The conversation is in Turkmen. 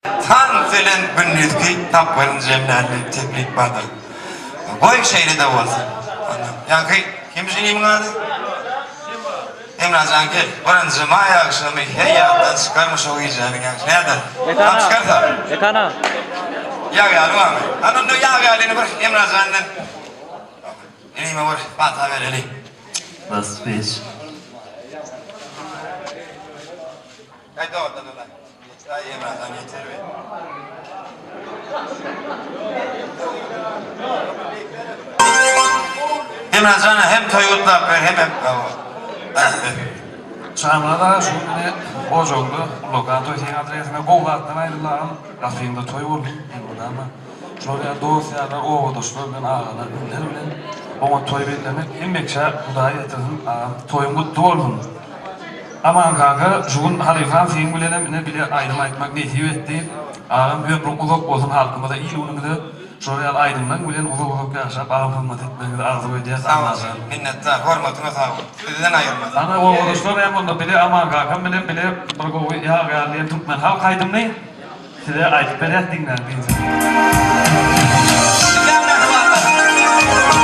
Tans bilen gündizki tapgyryny jemläli diýip teklip bardyr. Goý şeýle-de bolsun. Onda ýaňky kim şinimiň ady? Emrajan gel. Birinji maý agşamy heý ýatdan çykarmy şo gijäniň ýagşy. Näder? Tam çykarsa. Ekana. Ýag ýaly barmy? Hany onda ýag ýalyny bir Emrajan bilen inime bir pata bereli. Bas peç. Gaýda oradan ala. Ýetär Emrajan ýeter be. Emrajana hem toý gutlap ber hemem hawa. Şamyrat aga şu gün ine ojagyňda ullakan toý seň adresiňe gowy zatlar aýdyldy agam gapyňda toý boldy elmydama şular ýaly dost ýarlar obadaşlar bilen agalar iniler bilen oňat toý bellemek hemmekşä hudaý ýetirsin agam toýuň gutly bolsun. Aman kaka şu gün halypam seň bilenem ine bile aýdym aýtmak nesip etdi. Agam ömrüň uzak bolsun halkymyza il günümize şular ýaly aýdymlaň bilen uzak uzak ýaşap agam hyzmat etmegiňizi arzuw edýäs Sag bol Allajan. minnetdar hormatyňa sag bol sizden aýyrmasyn. Ana obadaşlar hem onda bile Aman kakam bilen bile bir gowy ýag ýaly diýen türkmen halk aýdymyny Size aýdyp berýäs diňläň diýjek. Diňläň mähribanlar. Öňümde.